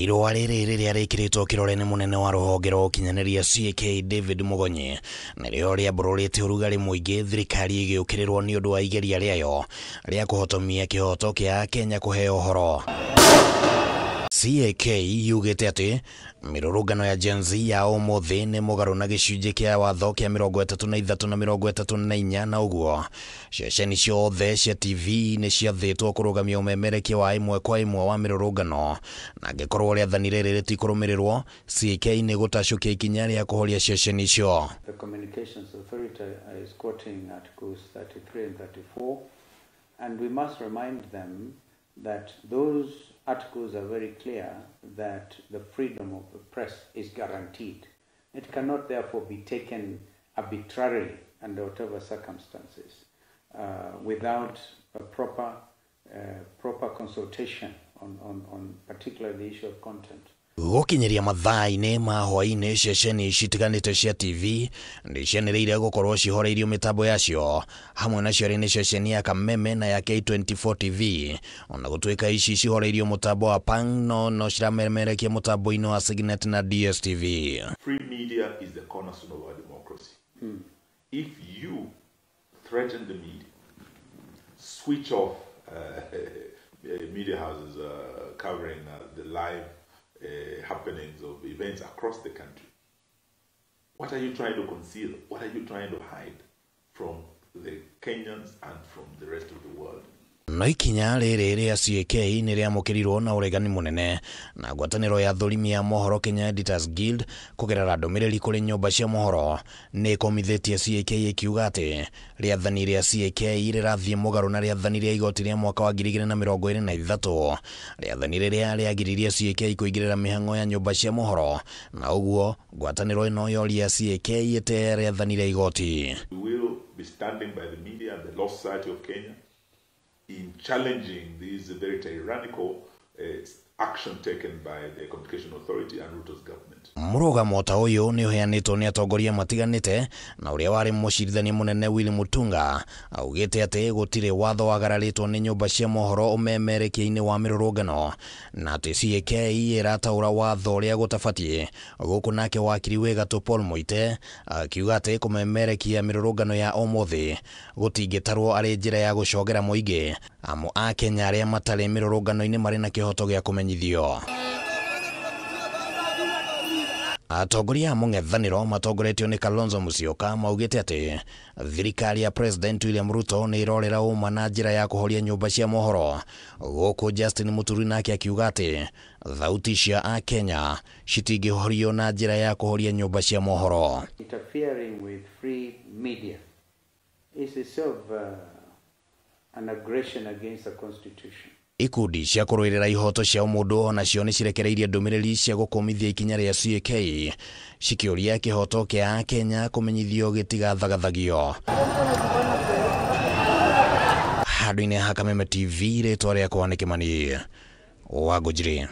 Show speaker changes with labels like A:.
A: Irũa rĩrĩ rĩrĩa rĩkĩrĩtwo kĩrore nĩ mũnene wa rũhonge rwa ũkinyanĩria CAK David Mugonyi nĩrĩo rĩambũrũrĩte ũrugarĩ mũingĩ thirikari ĩgĩũkĩrĩrwo nĩ ũndũ wa igeria rĩayo rĩa kũhotomia kĩhoto kĩa Akenya kũheo ũhoro. CAK yugĩte atĩ mĩrũrũngano ya Gen Z ya ũmũthĩ nĩ mũgarũ na gĩcunjĩ kĩa watho kĩa 33 na 34 na ũguo ceceni ciothe cia TV nĩ ciathĩtwo kũrũgamia ũmemerekia wa ĩmwe kwa ĩmwe wa mĩrũrũngano, na angĩkorwo rĩathani rĩrĩ rĩtikũrũmĩrĩrwo, CAK nĩ gũtacũkia ikinya rĩa kũhoria ceceni icio.
B: The Communications Authority is quoting Articles 33 and 34, and we must remind them that those articles are very clear that the freedom of the press is guaranteed. It cannot therefore be taken arbitrarily under whatever circumstances without a proper consultation on particularly the issue of content.
A: Gũkinyĩria mathaa-inĩ ma hwaĩ-inĩ, ceceni citiganĩte cia TV nĩ cianĩrĩire gũkorwo cihoreirio mĩtambo yacio, hamwe nacio arĩ nĩ ceceni ya Kameme na ya K24 TV. Ona gũtuĩka ici cihoreirio mũtambo wa Pang, no ciramemerekia mũtambo-inĩ wa Signet na DSTV.
C: Free media is the cornerstone of our democracy. If you threaten the media, switch off media houses covering the live happenings of events across the country, what are you trying to conceal? What are you trying to hide from the Kenyans and from the rest of the world?
A: No ikinya rĩrĩ rĩa CAK nĩ rĩamũkĩrirwo na ũregani mũnene na ngwatanĩro ya thũrimi ya mohoro Kenya Editors Guild kũgerera ndũmĩrĩri kũrĩ nyũmba cia mohoro nĩ ĩkomithĩtie CAK ĩkiuga atĩ rĩathani rĩa CAK rĩrathiĩ mũgarũ na rĩathani rĩa igoti rĩa mwaka wa 2023, rĩathani rĩrĩa rĩagiririe CAK kũingĩrĩra mĩhang'o ya nyũmba cia mohoro, na ũguo ngwatanĩro ĩno yoria CAK ĩtee rĩathani rĩa igoti.
C: We will be standing by the media and the Law Society of Kenya in challenging this very tyrannical action taken by the Communication Authority and Ruto's government.
A: Mũrũgamo ta ũyũ nĩ ũheanĩtwo nĩ atongoria matiganĩte, na ũrĩa warĩ mũcirithania mũnene Willy Mutunga augĩte atĩ gũtirĩ watho wagararĩtwo nĩ nyũmba cia mohoro ũmemerekia-inĩ wa mĩrũrũngano, na atĩ CAK ĩrataũra watho ũrĩa gũtabatiĩ. Gũkũ nake wakiri wĩ gatũ Paul Muite akiuga atĩ kũmemerekia mĩrũrũngano ya ũmũthĩ gũtingĩtarwo arĩ njĩra ya gũcogera mũingĩ, amu Akenya arĩa matarĩ mĩrũrũngano-inĩ marĩ na kĩhoto gĩa kũmenyithio. Atongoria a mũng'ethanĩro matongoretio nĩ Kalonzo Musyoka maugĩte atĩ thirikari ya President William Ruto nĩ ĩrorera ũma na njĩra ya kũhoria nyũmba cia mohoro, gũkũ Justin Muturi nake akiuga atĩ thauti cia Akenya citingĩhorio na njĩra ya kũhoria nyũmba cia mohoro.
B: Interfering with free media is itself an aggression against the Constitution.
A: Ikundi cia kũrũĩrĩra ihoto cia ũmũndũ onacio nĩ cirekereirie ndũmĩrĩri cia gũkũmithia ikinya rĩa CAK cikĩũria kĩhoto kĩa Akenya kũmenyithio gĩtigathagathagio. Handũ-inĩ ha Kameme TV, rĩtwa rĩakwa nĩ Kĩmani wa Ngũnjiri.